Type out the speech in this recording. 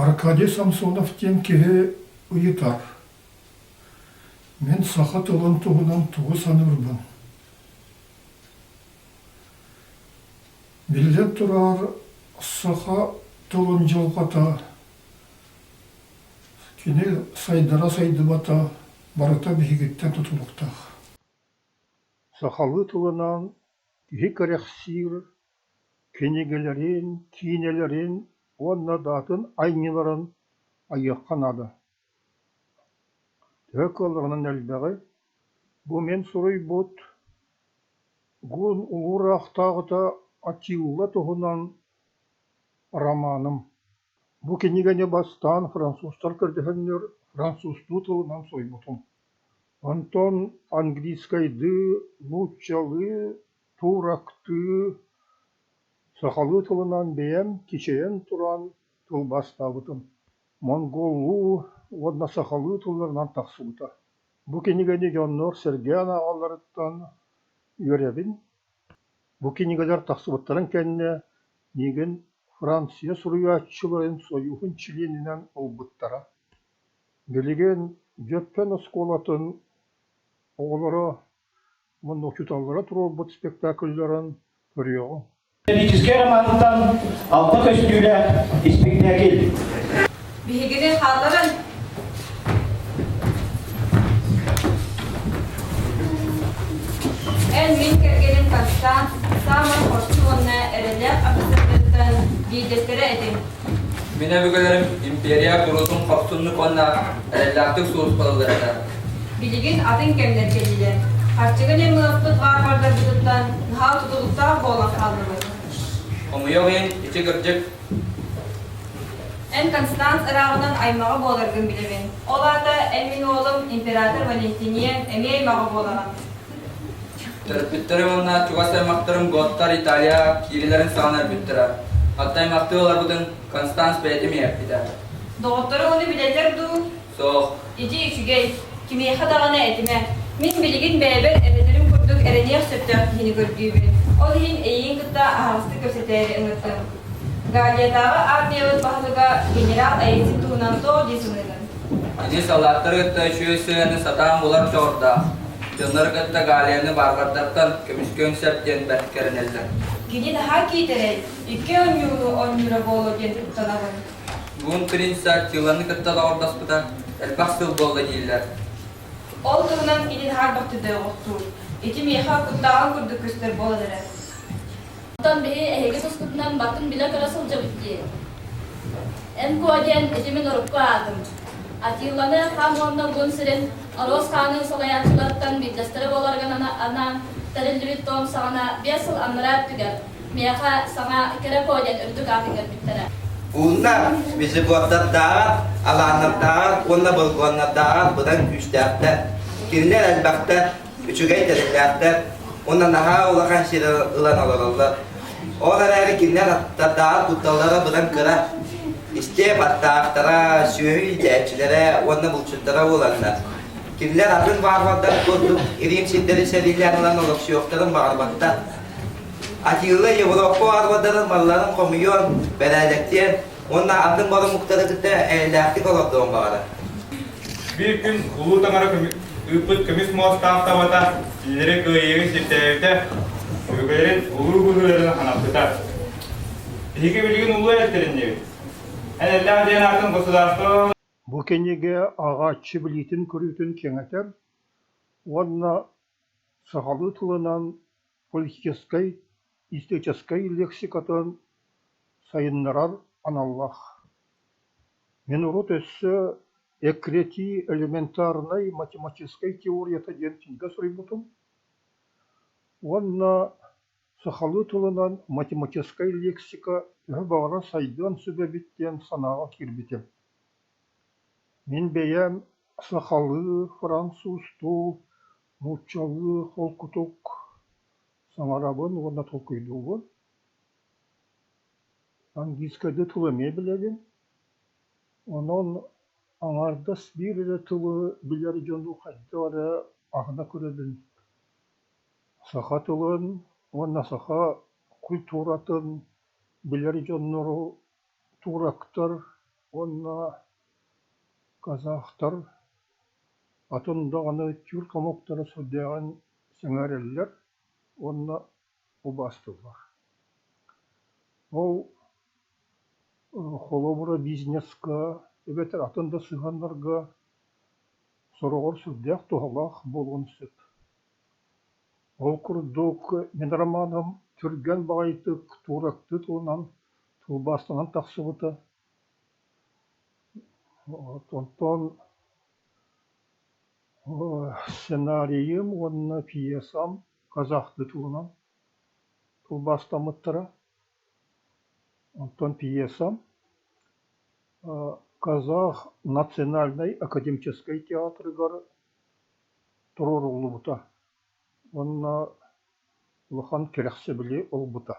Аркадий Самсонов диэн киһи ыйытар: «Мин саха тылын туһунан тугу саныырбын?» Биллэн турар, саха тылын дьылҕата, кини сайдара-сайдыбата барыта биһигиттэн тутулуктаах. Сахалыы тылынан киһи кэрэхсиир кинигэлэрин, киинэлэрин уонна да атын айымньыларын айыахха наада. Төһө кыалларынан элбэҕи, бу мин суруйбут Гун Улуу ыраахтааҕыта Атилла туһунан романым. Бу кинигэни бастаан французтар көрдөһөннөр французтуу тылынан суруйбутум. Онтон английскайдыы, нууччалыы, туурактыы, сахалыы тылынан бэйэм кичэйэн туран тылбаастаабытым. Монголлуу уонна сахалыы тылларынан тахсыбыта. Бу кинигэни дьоннор сэргээн ааҕалларыттан үөрэбин. Бу кинигэлэр тахсыбыттарын кэннэ миигин Франция суруйааччыларын сойууһун чилиэнинэн ылбыттара. Билигин Дьөппөн оскуолатын оҕолоро уонна учууталлара туруорбут спектакльларын көрүөҕүҥ. Историческай романтан алта көстүүлээх испиктээкил. Биһигини хаалларан Эн мин кэргэним Констант саамай хорсун уонна эрэллээх офицердарыттан биирдэстэрэ этиҥ. Мин өбүгэлэрим империя куруутун хорсуннук уонна эрэллээхтик сулууспалыыллар этэ. Билигин атын кэмнэр кэллилэр. Харчыга ньымыаппыт варвардарбытыттан наһаа тутулуктаах буолан хааллыбыт. Хомойуох иһин, ити кырдьык. Эн Констанц ырааҕынан аймаҕа буоларгын билэбин. Ол аата эн мин уолум император Валентиниан эмиэ аймаҕа буолаҕын. Төрөппүттэрим уонна чугас аймахтарым Готтар Италия киирилэрин саҕана өлбүттэрэ. Хатта аймахтыы ыларбытын Констанц бэйэтин иһэппитэ. Доҕотторуҥ ону билэллэр дуу? Суох. Ити үчүгэй. Кимиэхэ даҕаны этимэ. Мин билигин бэйэбэр эрэнэрим курдук эрэниэх сөптөөх киһини көрдүүбүн. Ол иһин эйигин кытта аһаҕастык кэпсэтээри ыҥырдым. Галиятааҕы армиябыт баһылыга генерал Аэтин туһунан туох дии саныыгын? Ини саллааттары кытта үчүгэй сыһыаны сатаан булар дьоҕурдаах. Дьоннору кытта Галияны варвардартан көмүскүөн сөп диэн бэрт кэрэнэллэр. Кини наһаа киитэрэй, икки оонньууну оонньуура буолуо диэн куттанабын. Гун принца Атилланы кытта доҕордоспута элбэх сыл буолла дииллэр. Ол туһунан кини наһаа бахтыдыаҕохтуур. Ити миэхэ куттааҕын курдук көстөр буолан эрэр. Оттон биһи эһиги тускутунан батын билэ-көрө сылдьабыт дии. Эн Куо диэн ити мин урукку аатым. Атилланы хан уонна Гун сирин Оруос хаанын салайааччыларыттан биирдэстэрэ буоларга анаан тэриллибит тоом саҕана 5 сыл анараа өттүгэр миэхэ саҥа Кэрэ Куо диэн үрдүк аатын кэлбиттэрэ. Ууннар визиготтардааҕар, алааннардааҕар уонна болгуоннардааҕар быдан күүстээхтэр. Кинилэр элбэхтэр, үчүгэй тэриллээхтэр уонна наһаа улахан сири ылан олороллор. Ол эрээри кинилэр аттардааҕар кутталлара быдан кыра. Истиэп аттаахтара, сүөһү иитээччилэрэ уонна булчуттара буоланнар, кинилэр атын варвардар курдук Рим сирдэри сэриилээн ылан олохсуйуохтарын баҕарбаттар. Атилла Европа варвардарын малларын хомуйуон, бэрээдэктиэн уонна атын боромуктары кытта эйэлээхтик олордуон баҕарар. Биир күн Улуу Таҥара ыыппыт көмүс муостаах табата кинилэри кыайыыга сирдээбитэ, өбүгэлэрин улуу быһыыларын ханаппыта. Биһиги билигин улуу эттериннибит. Эн эллээх диэн аатын государство Бу кинигэ ааҕааччы билиитин-көрүүтүн кэҥэтэр уонна сахалыы тылынан политическай, историческай лексикатын сайыннарар аналлаах. Мин урут өссө «Эккирэтии элементарнай математическай теорията» диэн кинигэ суруйбутум уонна сахалыы тылынан математическай лексика төһө баҕарар сайдыан сөп эбит диэн санааҕа киирбитим. Мин бэйэм сахалыы, французтуу, нууччалыы холкутук саҥарабын уонна толкуйдуубун. Английскайдыы тылы эмиэ билэбин. Онон аҥаардас биир эрэ тылы билэр дьону хайдах эрэ аһына көрөбүн. Саха тылын уонна саха культуратын билэр дьоннору туурактар. уонна казахтар атын даҕаны тюрк омуктара сүрдээҕин сэҥээрэллэр уонна убаастыыллар. Ол холобура бизнеска эбэтэр атын да сыһыаннарга сороҕор сүрдээх туһалаах буолуон сөп. Ол курдук мин романым түргэн баҕайытык туораттыы тылынан тылбаастанан тахсыбыта. Онтон сценарийым уонна пьесам казахтыы тылынан тылбаастаммыттара. Онтон пьесам Казах национальнай академическай театрыгар туруоруллубута уонна улахан кэрэхсэбили ылбыта.